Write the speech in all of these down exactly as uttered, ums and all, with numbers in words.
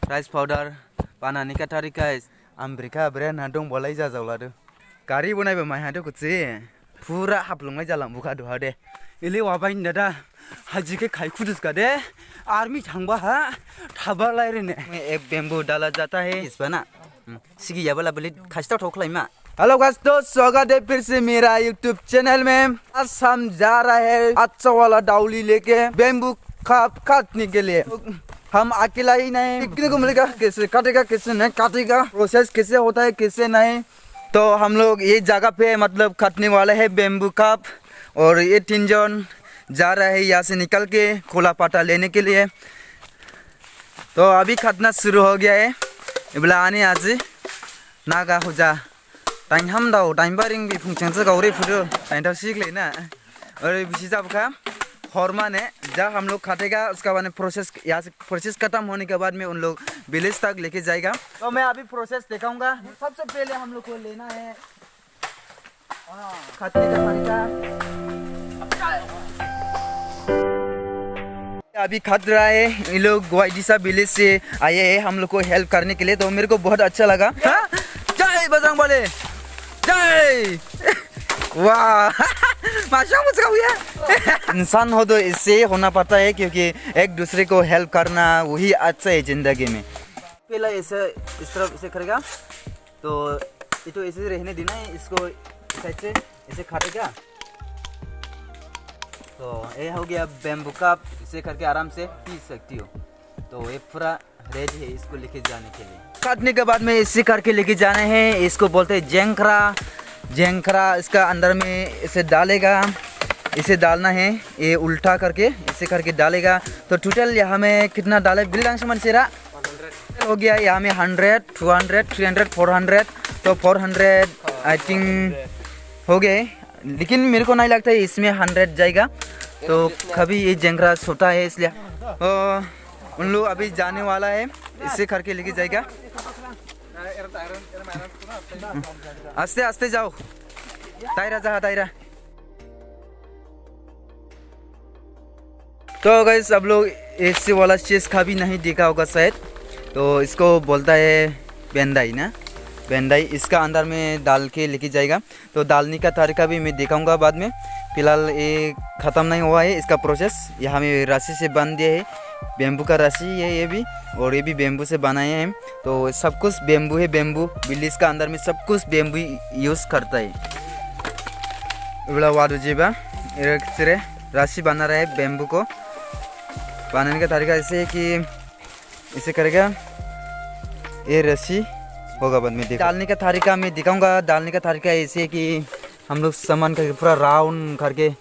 rice powder, banani ka tharikha, ambrikha, bere na dong bolai jajaoladu. Gari bo naiba mai hadu kutsi. Pura haplung mai jalang bukha duha de. Ili wabain dada. Haji khe khai khudus ka de. Army thangba ha. Thabar lai rene. Ek bamboo dala jata hai. Isbana. Hmm. Sigi yabala beli khasta thok lai ma. Hello guys, तो स्वागत है फिर से मेरा YouTube channel में। आज हम जा रहा है अच्छा वाला डावली लेके bamboo cup काटने के लिए। हम अकेला ही नहीं, सीखने को मिलेगा कैसे काटेगा, कैसे नहीं काटेगा, प्रोसेस कैसे होता है, कैसे नहीं। तो हम लोग ये जगह पे मतलब काटने वाला है bamboo cup, और ये तीन जन जा रहा है यहाँ से निकल के खुला पट्टा लेने के लिए। तो अभी काटना शुरू हो गया है। इबला आने आज नागा हो जा। Time ham dao, time baring bi phung chang sa gauri phudu, time dao sik le na. और इसी सब का हरमा ने, जब हम लोग काटेगा, उसका बाद में प्रोसेस, यहाँ से प्रोसेस खत्म होने के बाद में उन लोग विलेज तक लेके जाएगा। तो मैं अभी प्रोसेस दिखाऊंगा। सबसे पहले हम लोग को लेना है, हाँ, काटने का तरीका। अभी काट रहा है, ये लोग ग्वाइडिसा विलेज से आए हैं हम लोग को हेल्प करने के लिए, तो मेरे को बहुत अच्छा लगा। हाँ? जय बजरंग बली, जय। वाह। माशा मुझका हुआ। इंसान हो तो इससे होना पड़ता है, क्योंकि एक दूसरे को हेल्प करना वही अच्छा है जिंदगी में। पहला ऐसे इस तरफ इसे करेगा, तो ये तो ऐसे रहने देना है, इसको साइड से इसे काटेगा। तो ये हो गया bamboo cup, इसे करके आराम से पी सकती हो। तो ये पूरा रेडी है इसको लेके जाने के लिए। काटने के बाद में इसे करके लेके जाना है, इसको बोलते हैं जेंकरा। जेंकरा इसका अंदर में इसे डालेगा, इसे डालना है, ये उल्टा करके इसे करके डालेगा। तो टोटल यहाँ में कितना डाले, बिल्डांग समान सेरा हो गया यहाँ में hundred, two hundred, three hundred, four hundred. तो फोर हंड्रेड आई थिंक हो गए, लेकिन मेरे को नहीं लगता है इसमें हंड्रेड जाएगा। तो कभी ये जेंकरा छोटा है इसलिए। तो उन लोग अभी जाने वाला है, इससे करके लेके जाएगा। आस्ते आस्ते जाओ, दायरा जहाँ दायरा। तो गाइस, आप लोग ऐसे वाला चीज़ कभी नहीं देखा होगा शायद। तो इसको बोलता है बेंदाई ना, बेंदाई। इसका अंदर में डाल के लेके जाएगा। तो डालने का तरीका भी मैं दिखाऊंगा बाद में। फिलहाल ये ख़त्म नहीं हुआ है इसका प्रोसेस। यहाँ में रस्सी से बांध दिया है, बेम्बू का रस्सी है ये भी, और ये भी बेम्बू से बनाए हैं। तो सब कुछ बेम्बू है, बेम्बू। विलेज का अंदर में सब कुछ बेम्बू यूज़ करता है। इबड़ा वादो जेबा, एक सिरे रस्सी बना रहा है बेम्बू को। बनाने का तरीका ऐसे है कि इसे करेगा, ये रस्सी होगा बाद में, देखो। डालने का तरीका मैं दिखाऊंगा। डालने का तरीका ऐसे है कि हम लोग सामान करके पूरा राउंड करके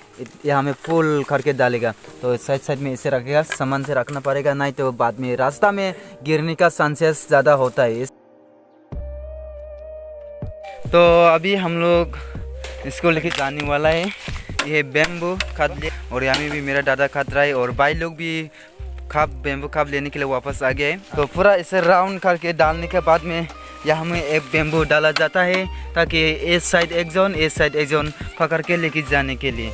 यहाँ में फुल करके डालेगा। तो साइड साइड में इसे रखेगा, सामान से रखना पड़ेगा, नहीं तो बाद में रास्ता में गिरने का चांसेस ज़्यादा होता है। तो अभी हम लोग इसको लेके जाने वाला है। ये बेम्बू काट ले, और यहाँ में भी मेरा दादा काट रहा है, और भाई लोग भी कप, बेम्बू कप लेने के लिए वापस आ गए हैं। तो पूरा इसे राउंड करके डालने के बाद में यहाँ में एक बेम्बू डाला जाता है, ताकि इस साइड एक जन, इस साइड एक जन पकड़ के लेके जाने के लिए।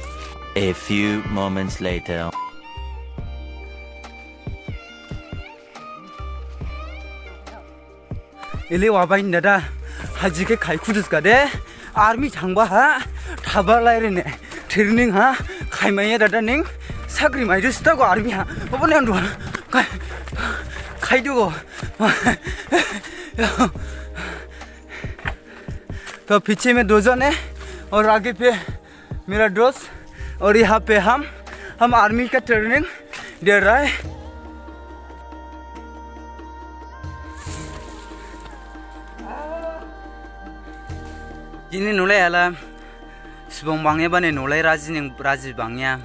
A few moments later. Ili wabain dada, haji khe khai khudus kade, army thangba ha, thabar lai rene, training ha, khaimaiya dada ning, sakri maidu sita go army ha, obo ne andu ha, khai, khaidu go. तो पीछे में दो जन है और आगे पे मेरा दोस्त, और यहाँ पे हम, हम आर्मी का ट्रेनिंग दे रहा है। Jini nolai ala subung bangya bani nolai raji ning raji bangya.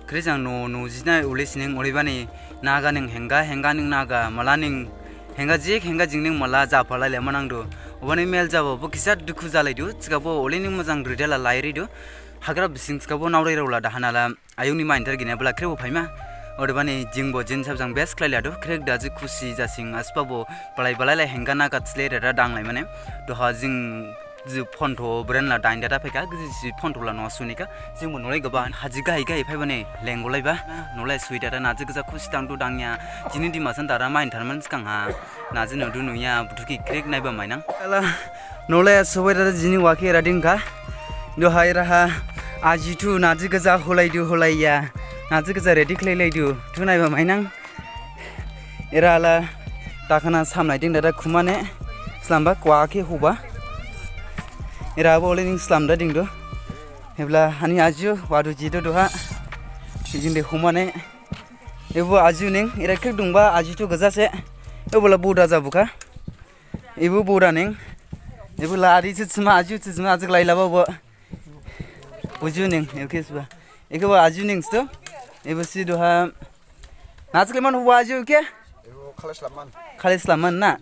Krijang no no jina uli sining uli bani naga ning henga henga ning naga mala ning henga jik henga jing ning mala japhalai le manang du. Obani mel jabo bo kisa dukhu jalai du. Chikabo uli ning mojang ridela lai ri du. Hagra bising chikabo naurai raula dahana la. Ayungni maintar gine bla khrebo phaima. Odebani jingbo jin sabjang bes khlailadu, khrek daji khusi jasing asbabo balai balai lai hengga na gatslai rera danglai mane. Doha jing Ji phonto bren la dain dada phaikha, ji phonto la noh sunikha. Jingbo nolai gaba haji gai gai phaibani lengolaiba. Nolai sui dada naji gaja khusi dangdu dangya. Jini Dimasa dara main tharman sgang ha. Naji nodu nuya buthu khe krik naiba mainang. Ala nolai subai dada jini wa khe era dingkha. Duha era ha aji thu naji gaja holaidu holaiya. Naji gaja ready khlailaidu thu naiba mainang. Era la dakhna samnai ding dada khumane slamba kwa khe huba. Era bo ole ning slamda dingdu. Hebla hani aju wadu jidu duha. Jingde humane. Ebo aju ning era krik dungba aju thu gaja se. Ebo la buda jabukha. Ebo buda ning. Ebo la ari sitsima aju sitsima ajik lailaba bo. Buju ning ebo khe siba. Ebo aju ning sto. Ebo si duha. Naji khlaiman huba aju khe? Ebo khali slamman. Khali slamman na?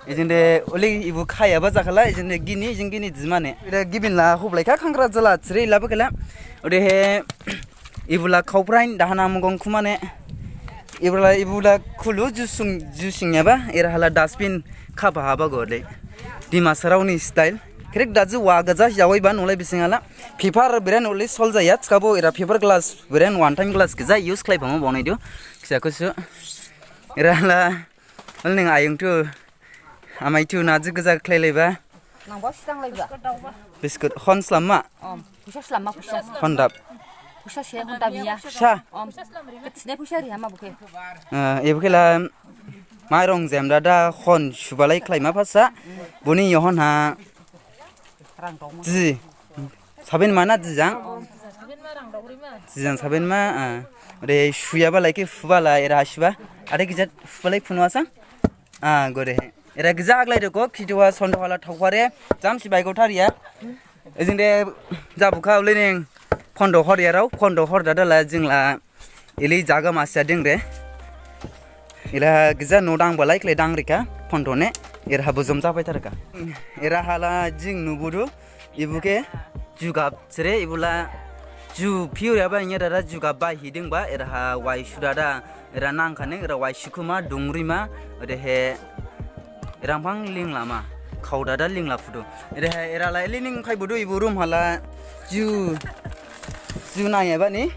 Ejende oli ebo khayaba jakhala, ejende gini, ejeng gini jimane. Ede gibin la hublai kha khangra jala, chiri laba khala. Odehe, ebo la khauprain, dahana mugong khumane. Ebo la, ebo la khulu jusung, jusingyaba, era hala dustbin khaba haba gode. Dimasarao ni style. Krik daji wa gaja jawaiba nolai bising hala. Paper beren oli solja ya, thikhabo era paper glass beren one time glass gaja use khlaiphama bonai du. Kisa kusu. Era la, oli ning ayung thu, amai thu naji gaja khlailaiba. Nangba sitang laiba. Biscuit, hon slamma? Om, pusa slamma pusa. Hon dap? Pusa se, hon dap ya. Pusa? Om, ketsine pusa ri hama bukhe. Eh, ebo khe la, mairong jem dada hon subalai khlaima phasa. Boni yohon ha. Ji. Saben mana jijang? Jijang saben ma, ah. Ode suyaba lai khe fubala era hasiba. Ade gijat fubalai phunu asang? Ah, gode. Era gija aglai doko, khiduha sondohala thaukare, jamsi baigo thariya. Ejingde jabukha ulening, phondo hor yarao, phondo hor dadala jingla. Ili jaga masa dingre. Ila gija no dangbalai khle dangrikha, phondo ne, era habo jom japai tharkha. Era hala jing nubudu, ibu khe, ju gab sere, ibu la, ju phiu yaba inya dada ju gab bai hidingba, era ha wai sudada, era nangkhane, era wai sukuma, dungrima, odehe, Rangphang linglama, khao dada lingla phudu. Era, era la ili ning phaibudu ibu room hala ju, ju nayaba ni,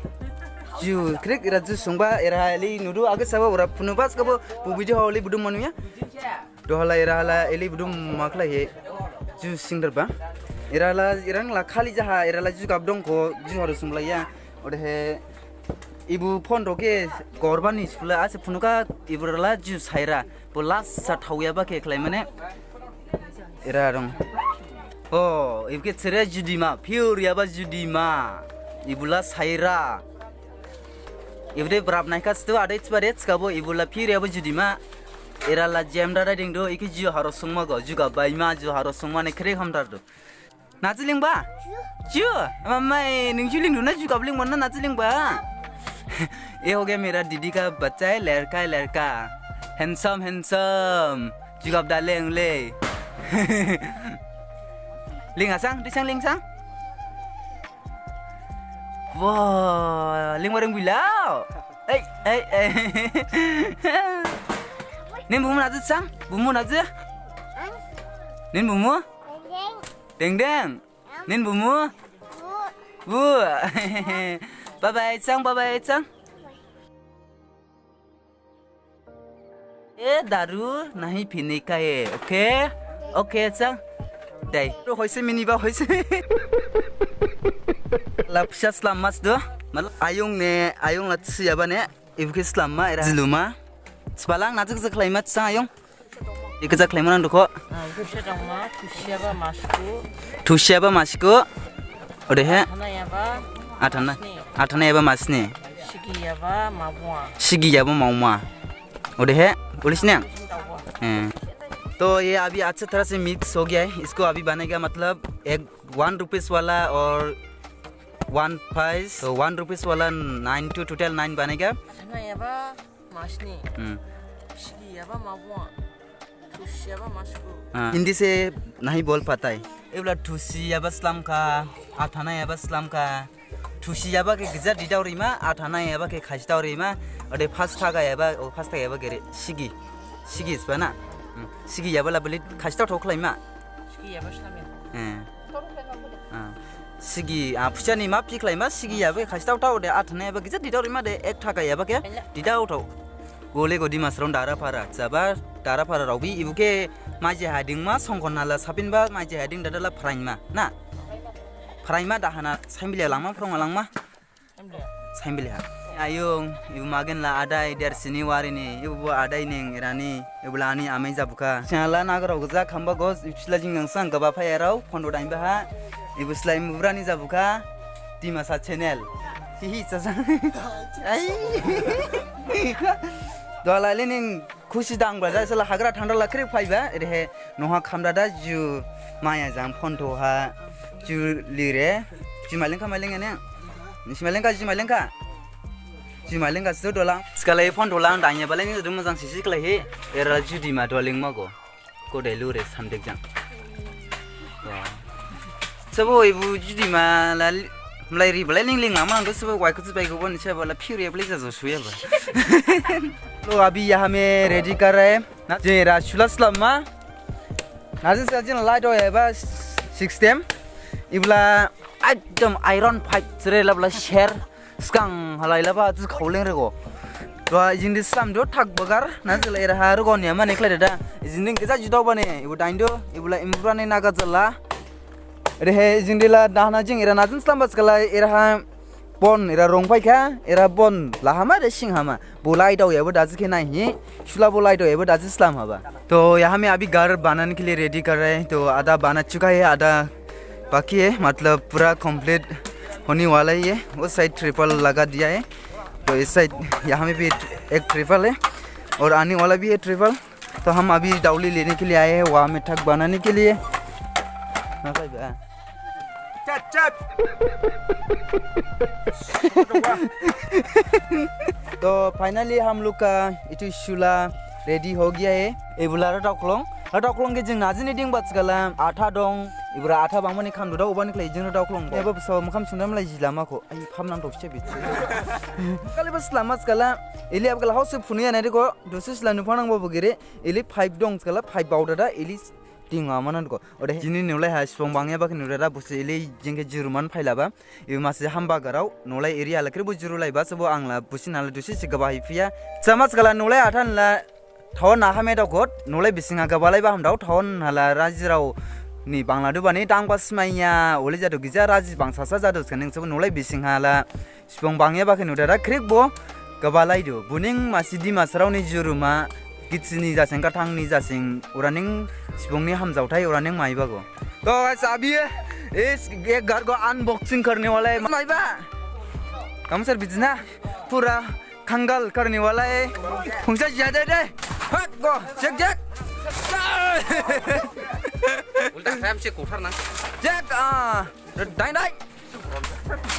ju krik era ju sungba, era ili nudu age saba ora phunuba skabo bu video holi budu manuya. Duhala era hala ili budu makhlai he ju singderba. Era la, era la khali jaha, era la ju gab dongkho, ju haru sunglaiya. Odehe ibu phondo khe gorbani sula ase phunuka ibu la ju saira. Bo last sa thauyaba khe khlaimane. Era rong. O, ibu khe sere judima, phiu yaba judima. Ibu la saira. Ibu de brap naikha stu adai thiba de thikhabo ibu la phiu yaba judima. Era la jem dada dingdu, ikhe ju haro sungma go, ju gab baima, ju haro sungma ne khere hamdardu. Naji lingba? Ju. Mamai, ning ju lingdu na ju gab lingmon na naji lingba? ये हो गया मेरा दीदी का बच्चा है, लड़का है, लड़का। Handsome, handsome. Ju gab da leng le. Ling asang, disang ling sang. Wah, ling warung bilau. Ei, ei, ei. Nin bumu naji sang? Bumu naji? Nin bumu? Deng deng. Nin bumu? Bu. Bye bye sang, bye bye sang. ए दारू नहीं पीने का है, okay? Okay sang. Dai. Hoise miniba hoise. La pisa slam mas do. Mal ayung ne, ayung la siyaba ne. Ibu khe slamma era jiluma. Sbalang naji gaja khlaima sang ayung. Ikaja khlaima nang dukho. Ah, ibu se dongma, thusiyaba masiku. Thusiyaba masiku. Odehe. Athanayaba. Athana. Masni. Athanayaba masni. Sigiyaba mabua. Sigiyaba mauma. Odehe. Ulis ne? Dawa. Eh. तो ये अभी अच्छी तरह से मिक्स हो गया है। इसको अभी बनेगा, मतलब, एक वन रुपीस वाला और वन पाइस, तो वन रुपीस वाला नाइन टू टोटल नाइन बनेगा। Athanayaba masni. Hmm. Sigiyaba mabua. Thusiyaba masiku. हाँ, हिंदी से नहीं बोल पाता है। Ebla thusiyaba slamkha, athanayaba slamkha. Thusiyaba khe gija didao rima, athanayaba khe khasitao rima. Ode phas thagayaba, o phas thagayaba gere sigi. Sigi sba na. Hmm. Sigiyaba la beli khasitao thokhlaima. Sigiyaba slamya. Eh. Ah. Sigi, ah, phuisa ni ma phi khlaima, sigi yaba khe khasi thaothao de, athane yaba gija didao rima de, ek thaka yaba khe, didao thao. Gole go Dimasarao dara phara, jaba dara phara raobi, ibu khe maije hading ma, songkhon hala saphin ba, maije hading dada la phrain ma, na? Phrain ma dahana, saimbilia langma, phrong langma. Saimbilia. Ayung, ibu magen la adai, der sini wari ni, ibu bo adai ning, irani, ibu la ani amai jabukha. Changla nagarao gija khamba gos, ibu sila jing nangsang, gaba phayarao, phondo dain baha, ibu sila ibu brani jabukha, Dimasa channel. Hihi, sasa. Ai. Dola lening, khusi dang ba, jai sala hagra thangda la krik phaiba, edehe noha khamda da ju maya jang phontho ha ju lire, ju mailengkha mailengane, nisi mailengkha, ju mailengkha, ju mailengkha, ju dola. Skala phontho la ang danya balai ni jadu mojang sisi khlaihi, era judi ma doling mago. Ko dai lure samdek jang. Wah. Sabo ibu judi ma la mlai ri balai ling ling ama ang sabo wai kutu bai ko bon sabo la pure play jajo suya ba. Lo abi yaha me ready kar rahe. Na jera sula slama. Na jin sa jin light ho eba system. Ibla ekdom iron pipe sere labla share. Skang halai laba jis khaoleng rego. Dua ijing di slam do thak bagar, na jela era ha rego ni ama ne khlai da. Ijing di gija jidao bane, ibu dain do, ibu la imbrane naga jela. Rehe ijing di la dahna jing era najin slam ba skala era ha bon, era rong phaikha, era bon, lahama de singhama. Bo lai dao yabo da jikhe naihi, sula bo lai dao yabo da jis slam haba. तो यहाँ में अभी घर बनाने के लिए रेडी कर रहे हैं। तो आधा बना चुका है, आधा बाकी है, मतलब पूरा कंप्लीट होने वाला ही है। उस साइड ट्रिपल लगा दिया है, तो इस साइड यहाँ में भी एक ट्रिपल है और आने वाला भी है ट्रिपल। तो हम अभी डाउली लेने के लिए आए हैं, वहाँ में ठक बनाने के लिए। Chat, chat. तो फाइनली हम लोग का इतु शुला रेडी हो गया है। Ibula ra daoklong, ra daoklong khe jing najini ding bat skala atha dong, ibura atha bangmani kham duda ubani khlai jing ra daoklong. Eba bsa mukham sundam lai jilama kho. Ai, pham nam dok se bit. Kali bas lama skala, ili ab kala house phunu ya nai ko, dosis la nuphang nang bo bugire, ili pipe dong skala, pipe bau dada, ili ding ama nan ko. Ode jini nulai ha sipong bangya ba khe nulai ra busi ili jing khe jiruman phailaba. Ibu masi hamba garao, nulai area la khe bo jiru laiba, sabo ang la busi nala dosi se gaba hai phiya. Sama skala nulai athan la Thaon na hame dao khot, nulai bising ha gaba laiba ham dao, thaon hala raji rao ni bangla du bani dang ba smaiya, ole jadu gija raji bang sasa jadu skening sabo nulai bising hala sipong bangya ba khe nudara krik bo gaba lai du. Buning masi Dimasarao ni juruma, gitsini jasing, gathang ni jasing, uraning sipong ni hamjaothai, uraning maiba go. तो गाइस, अभी ये, इस, ये घर को अनबॉक्सिंग करने वाला है। माइबा, हम सर बिजना, पूरा कंगाल करने वाला है। फुंगसा ज्यादा दे। हट गो, चेक, चेक। उल्टा टाइम से कोठर ना। चेक, आ, डाइन, डाइन।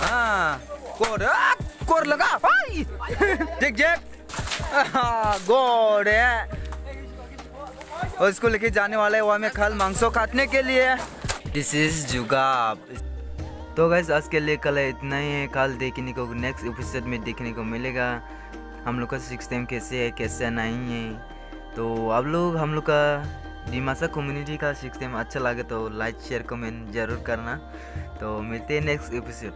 आ, कोर, आ, कोर लगा। हाय। Check, check. आ, गोड़े। और इसको लेके जाने वाला है वहाँ में कल मांसो काटने के लिए। This is जुगाब। तो गाइस, आज के लिए कल इतना ही है। कल देखने को, नेक्स्ट एपिसोड में देखने को मिलेगा हम लोग का सिक्स टाइम कैसे है, कैसे नहीं है। तो आप लोग हम लोग का दिमासा कम्युनिटी का सिक्स टाइम अच्छा लगे तो लाइक, शेयर, कमेंट जरूर करना। तो मिलते हैं नेक्स्ट एपिसोड।